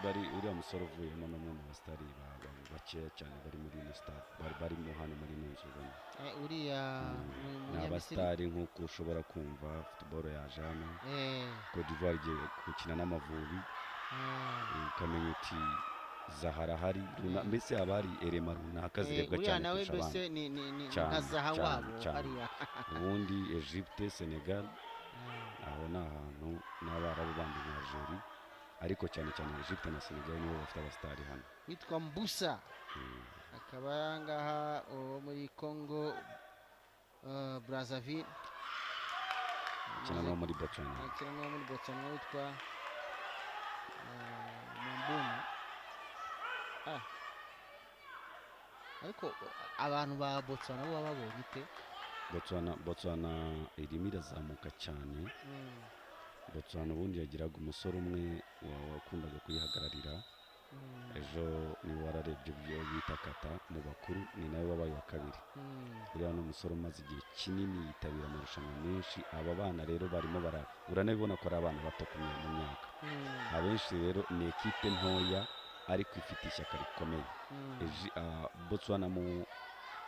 Bari uriya musore uvuyemo ni umwe mu basitari bakeya cyane bari muri ino stade, bari barimo hano muri ino nzu ubona. Uriya Ni Munyamisiri. Abasitari nk'uko ushobora kumva football yaje hano, Cote d'Ivoire igiye gukina n'Amavubi, ukamenya uti Zahara hari mbese haba hari erema runaka zirebwa Uriya cyane nawe kurusha mbese abandi. ni Cyane, nka Zaha cyane, wabo cyane. hariya. Ubundi Egypte, Senegal, aho ni ahantu n'Abarabu bandi nka Algeria, ariko cyane cyane Egypte na Senegal nibo bafite abasitari hano. Witwa Mbusa akaba ngaha uwo muri Congo Brazzaville. Akina no muri Botswana. Akina n'uwo muri Botswana witwa Mambuna. Ariko abantu ba Botswana bo baba babonye ite? Botswana irimo irazamuka cyane. Botswana ubundi yagiraga umusore umwe wakundaga kuyihagararira. Ejo niba wararebye ibyo bita kata mu bakuru, ni nawe wabaye wa kabiri. Uriya ni umusore umaze igihe kinini yitabira amarushanwa menshi. Aba bana rero barimo bara, uranabibona ko ari abana bato mu myaka. Abenshi rero ni ekipe ntoya ariko ifite ishyaka rikomeye. Botswana, mu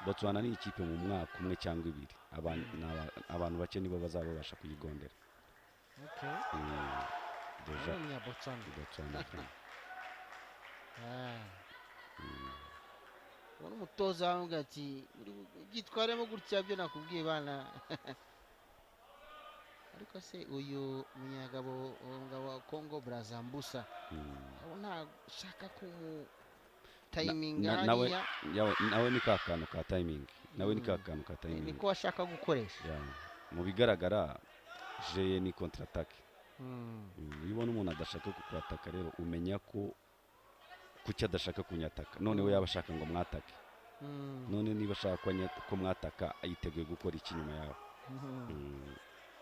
Botswana ni ikipe mu mwaka umwe cyangwa ibiri abantu bake nibo bazaba babasha kuyigondera. Déjà Ni Umunya-Botswana. Botswana vraiment. Ubona umutoza aramubwira ati: "Byitwaremo gutya, byo nakubwiye bana." Ariko se uyu munyagabo, uwo mugabo wa Congo Brazambusa, abo ntashaka kumutayiminga Nawe hariya? Nawe ni ka kantu ka timing, nawe ni ka kantu ka timing. Niko ashaka gukoresha. Yeah. Mu bigaragara jeye ni contre attaque. Iyo ubona umuntu adashaka kukwataka rero, umenya ko kuki adashaka kunyataka. None we yaba ashaka ngo mwatake? None niba ashaka ko mwataka, yiteguye gukora iki nyuma yaho?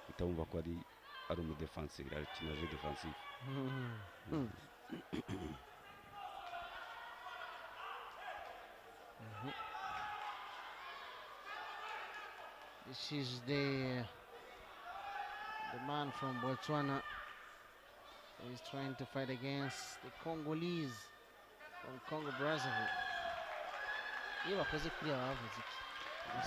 Uhita wumva ko ari umudefanseri, arakina jeu défensif. This is the man from Botswana who is trying to fight against the Congolese from Congo Brazzaville. Iyo bakoze kuriya bavuze iki?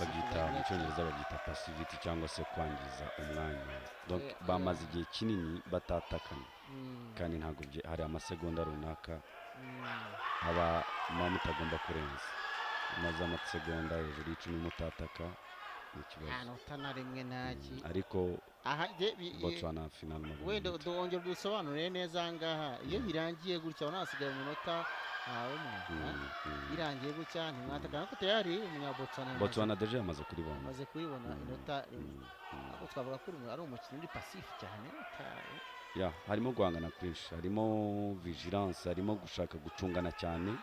Babyita mu Cyongereza, babyita passivity cyangwa se kwangiza umwanya. Donc bamaze igihe kinini batatakana, kandi ntabwo hari amasegonda runaka aba muba mutagomba kurenza. Maze amasegonda hejuru y'10 mutataka ni ikibazo. Nta nota na rimwe, ntaki. Ariko Aha Botswana finalement wenda wongera udusobanurire neza aha ngaha. Iyo birangiye gutya, ubona hasigaye umunota umwe, birangiye gutya ntimwatakana, ariko tayari Umunyabotswana Botswana déjà yamaze kuribona. Amaze kuribona inota rimwe. Ariko twavuga ko ari umukino uri passif cyane. Ya, harimo guhangana kwinshi, harimo vigilance, harimo gushaka gucungana cyane.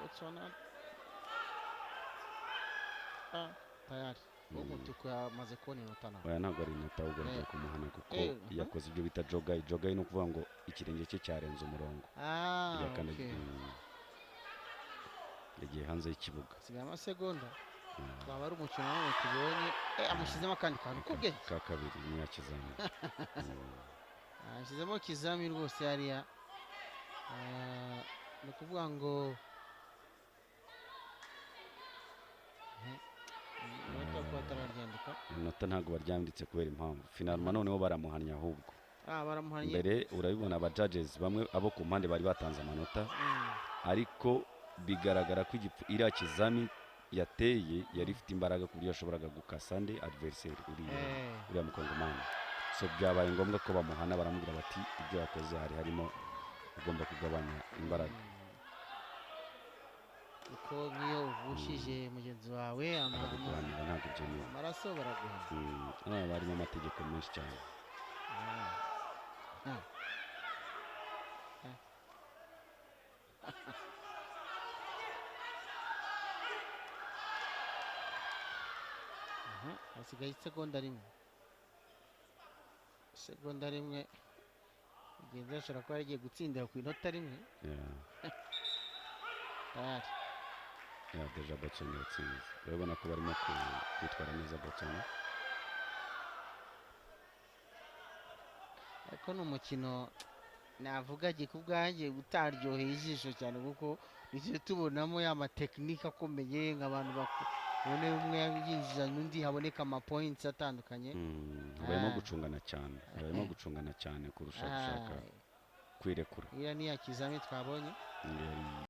Botswana, tayari uwo mutuku yamaze kubona inota nawe. Oya, ntabwo ari inota, ahubwo bagiye kumuhana kuko yakoze ibyo bita jogayi. Jogayi ni ukuvuga ngo ikirenge cye cyarenze umurongo. Yakandagiye, yagiye hanze y'ikibuga. Hasigaye amasegonda. Twaba ari umukino nawe tubonye, amushyizemo akandi kantu k'ubwenge. Ka kabiri ni ya kizami. Ashyizemo kizami rwose hariya. Ni ukuvuga ngo inota kuba batararyandika. Inota ntabwo baryanditse kubera impamvu finalement noneho baramuhannye ahubwo. Baramuhannye. Mbere urabibona, aba judges bamwe abo ku mpande bari batanze amanota, ariko bigaragara ko iriya kizami yateye yari ifite imbaraga ku buryo yashoboraga gukasa nde adversaire, uriya uriya mukongomani. So byabaye ngombwa ko bamuhana, baramubwira bati ibyo yakoze hari harimo ugomba kugabanya imbaraga. Kuko nk'iyo uvushije mugenzi wawe Baraguhanira, ntabwo byemewe. amaraso, baraguhana. Hano haba harimo amategeko menshi cyane. Hasigaye isegonda rimwe, isegonda rimwe. Mugenzi we ashobora kuba yagiye gutsindira ku inota rimwe. Tayari. Yeah, déjà Botswana yatsinze. Urabona ko barimo kwitwara neza Botswana. Ariko ni umukino navuga jye ku bwanjye utaryoheye ijisho cyane, kuko ntitujye tubonamo ya matekinike akomeye nk'abantu ubone umwe yinjizanya undi, haboneka amapoints atandukanye. Habayemo Ah. gucungana cyane, habayemo gucungana cyane kurusha gushaka Ah, kwirekura. Iriya ni ya kizami twabonye. Yari